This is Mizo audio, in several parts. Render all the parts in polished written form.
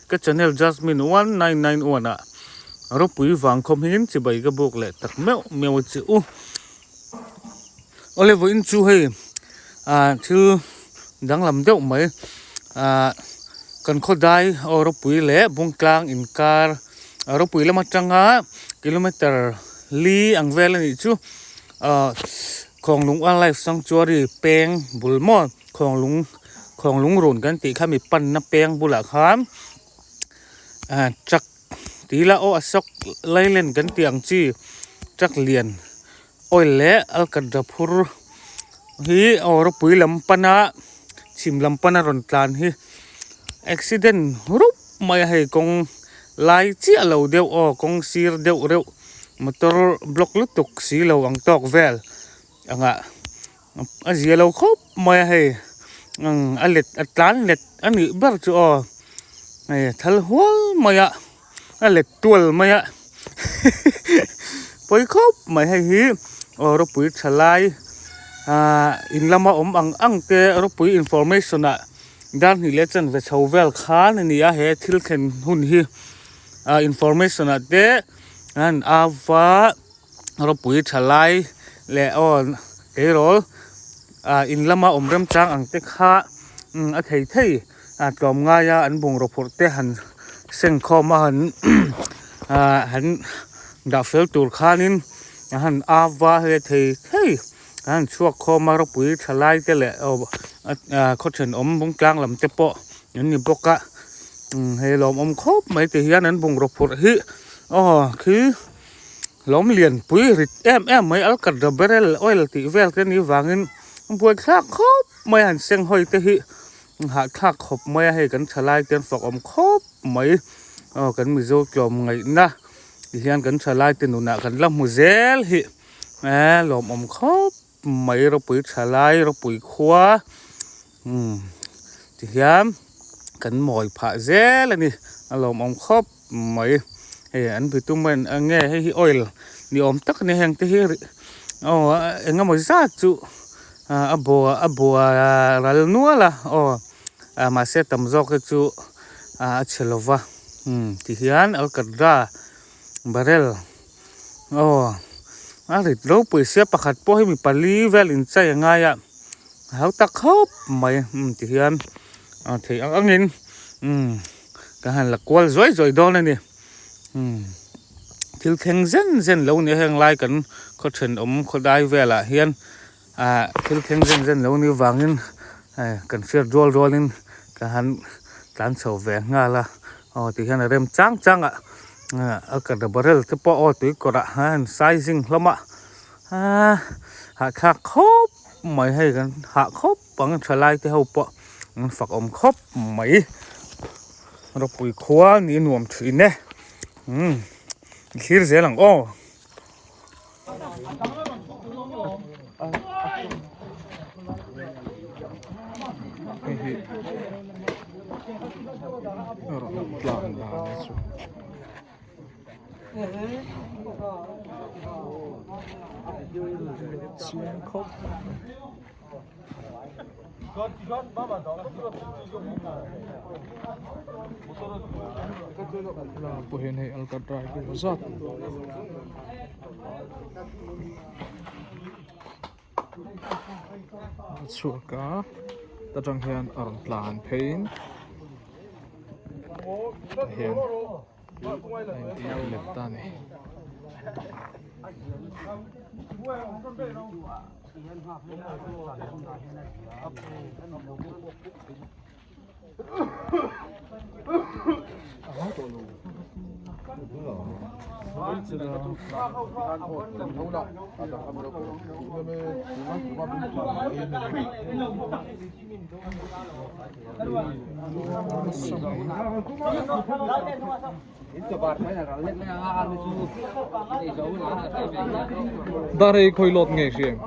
Ka channel Jasmine 1991 ah ropui vang khawm hian chibai ka buk leh tak meuh meuh a che u. Awle vawiin chu hei ah thil danglam deuh mai ah kan khawdai aw ropui leh bungtlang inkar ropui lam atanga kilometer li ang vel a nih chu ah Khawnglung Wildlife Sanctuary peng bul maw Khawnglung Khawnglung run kan tih kha mi panna peng bulah khan ah truck tih ila aw a sawk lailen kan tih ang chi truck lian oil leh alkatra phur hi aw ropui lam pana chhim lam pana rawn tlan hi accident rup mai a hei kawng lai chiah lo deuh aw kawng sir deuh reuh motor block lutuk si lo ang tawk vel angah a zia lo khawp mai a hei a let a tlan let a nih ber chu aw hei thal hual mai a a let tual mai a pawi khawp mai hei hi aw ropui tha lai ahh in lama awm ang ang te ropui information ah dar hnih leh chanve chho vel khan a ni a he thil thlen hun hi ah information ah te an ava. Ropui tha lai leh aw tleirawl ah in lama awm remchang ang te kha a thei thei a tlawm ngai a an bungraw phurh te han seng khawm a han ah han dah fel tur khanin an han au va hei thei thei an han chhuak khawm a ropui tha lai te leh aw ah khaw thenawm bung tlang lam te pawh an ni bawk a hei lawmawm khawp mai ti hian an bungraw phurh hi aw khi. Lawm lianpui rit em em mai alkatra barrel oil tih vel te ni vangin buaithlak khawp mai a han seng hawi te hi hahthlak khawp mai a hei kan thalai te an fak awm khawp mai aw kan mizo tlawm ngaihna ti hian kan thalai te nunah kan la hmu zel hi eee lawmawm khawp mai ropui thalai ropui khua umm ti hian kan mawi phah zel a ni a lawmawm khawp mai hei an bitum a eng nge hei hi oil ni awm tak a ni heng te hi aw eng emaw zat chu a bua a bua ral nual a aw mahse tam zawk hi chu a chhe lo va umm ti hian alkatra barrel aw a rit ropui sia pakhat pawh hi mi pali vel inchei a ngai a a hau tak khawp mai umm ti hian a theih ang angin umm. Ka han la kual zuai zuai dawn a ni. Umm thil thleng zen zen lo ni a heng lai kan khaw thenawm khaw dai velah hian ah thil thleng zen zen lo ni vangin eh kan hriat rual rualin ka han tlan chho ve nghal a aw ti hian a rem chang chang a ah a ka barrel te pawh aw tui kawrah a han sizing hlawm a ah hahthlak khawp mai hei kan hah khawp. Pang tha lai te ho pawh an fak awm khawp mai ropui khua ni nuam thin e umm i thlir zel ang aw. Hei hi rawn tlan dan chu. Chiang khawp mai. Pawh hian hei alkatra hi emaw zat a chhuak a ta tang hian a rawn tlan pheiin tah hian a inti let ta a ni. Dar hei khawi lawt nge hria em?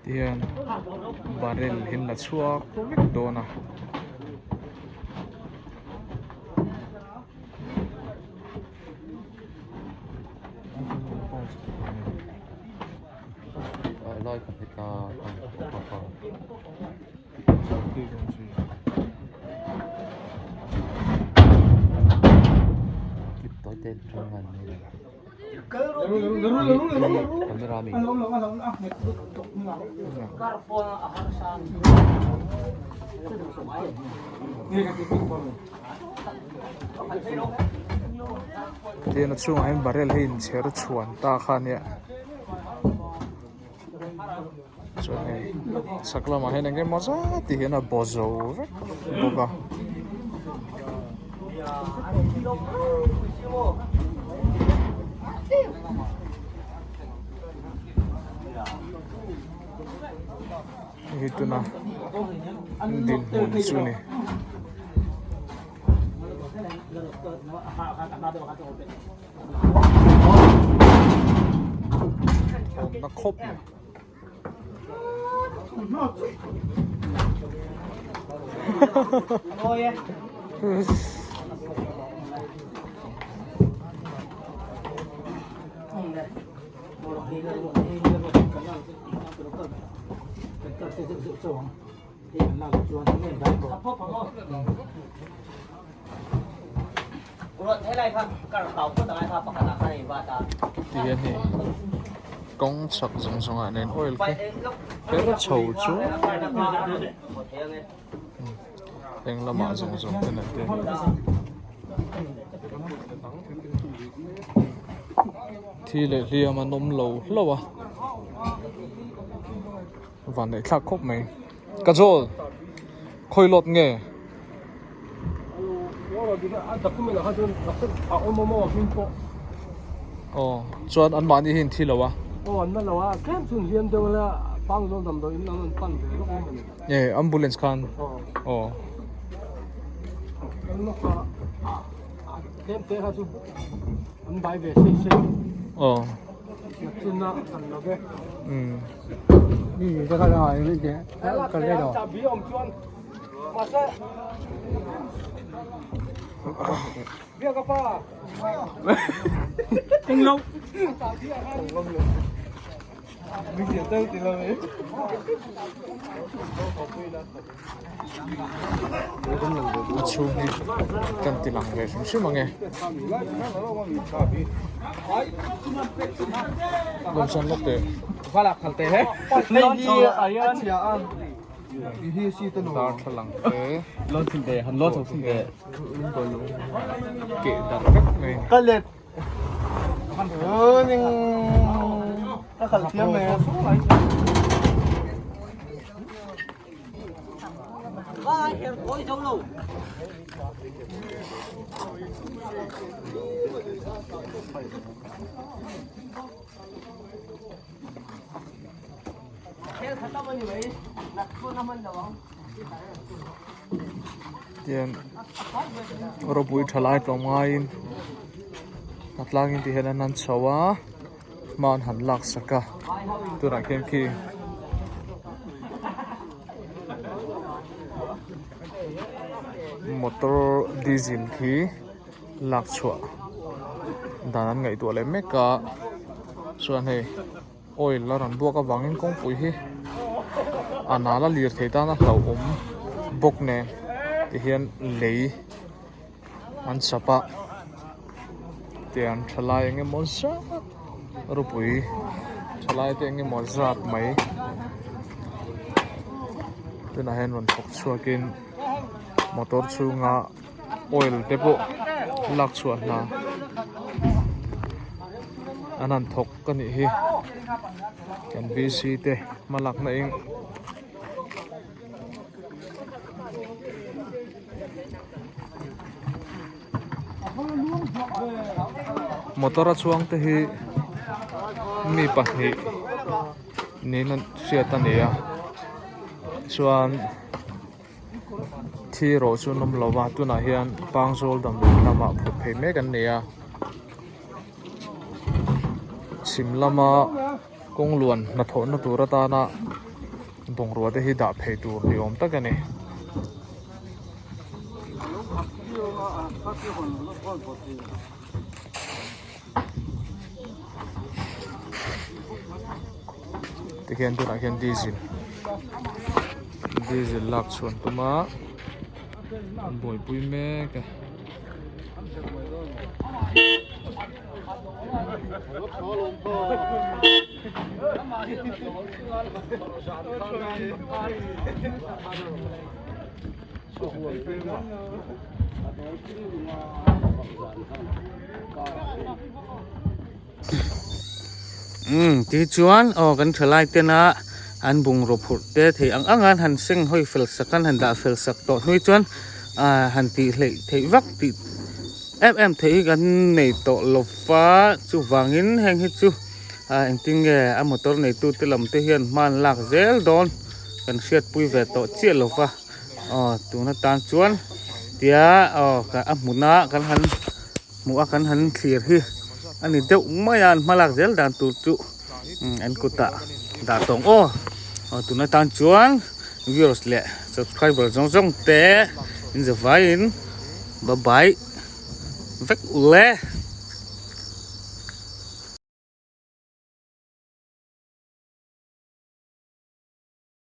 Tihian barrel hi an la chhuak vek dawn a. Tihian a chhungah hian barrel hi inchher chhuan ta kha a nia. Chuan hei chhak lamah hian eng emaw zat tih hian a baw zo vek bawk a. Hei hi tuna dinhmun chu a ni. Awmna khawp mai. Ti hian hei kawng chhak zawng zawng ah nen oil khi her chho chu heng lamah zawng zawng te nen te thi leh hliam an awm lo hlauh a van neih thlak khawp mai kajol khawi lawt nge. Aw chuan an mahni hi an thi lo a. Aw an na lo a tlem chu an hliam deuh a Pangzawl damdawi in an rawn pan ve lawk awm a ni. E ambulance khan aw. Kan lawk a tlem te kha chu an bai ve sei sei. Aw. Nachin a an lo ve. Umm. A chhung hi kan ti lang ve hrim hrim ang e. Lawmsan lawk teh. Darthlalang te keh darh vek mai Tian ropui tha lai tlawm ngaiin a tlangin ti hian an han chho a hma an han lak sak a tunah khian khi motor diesel khi lak chhuah dan an ngaihtuah leh mek a chuan hei. Oil a rawn buak avangin kawngpui hi a nal a lir thei tan a hlauhawm bawk nen tihian lei an chap a tiang thalai eng emaw zat ropui thalai te eng emaw zat mai tunah hian rawn thawk chhuakin motor chhunga oil te pawh lak chhuah hna an han thawk ka nih hi kan bc te hma lakna eng Motor a chuang te hi mi pahnih niin an hriat a ni a chuan thi erawh chu an awm lo va tunah hian pangzawl damdawi lamah phurh phei mek an ni a chhim lama kawng luan hnathawhna tur atana bungrua te hi dah phei tur ni awm tak a ni. Tikhian tunah khian diesel diesel lak chhuan tum a an buaipui mek a. Umm tichuan aw kan thalai tena an bungraw phurh te thei ang ang a an han seng hawi fel sak a an han dah fel sak tawh hnui chuan ah han tih hleih theih vak tih em em theih hi kan nei tawh lo va chuvangin heng hi chu ah engtin nge a motor neitu te lam te hian hma an lak zel dawn kan hriatpui ve tawh chiah lo va aw tun atan chuan tia aw a hmuna kan han hmuh a kan han thlir hi a ni deuh mai a an hma lak zel dan tur chu an kutah dah tawng aw aw tun atan chuan viewers leh subscriber zawng zawng te in zavaiin bye bye vek ule.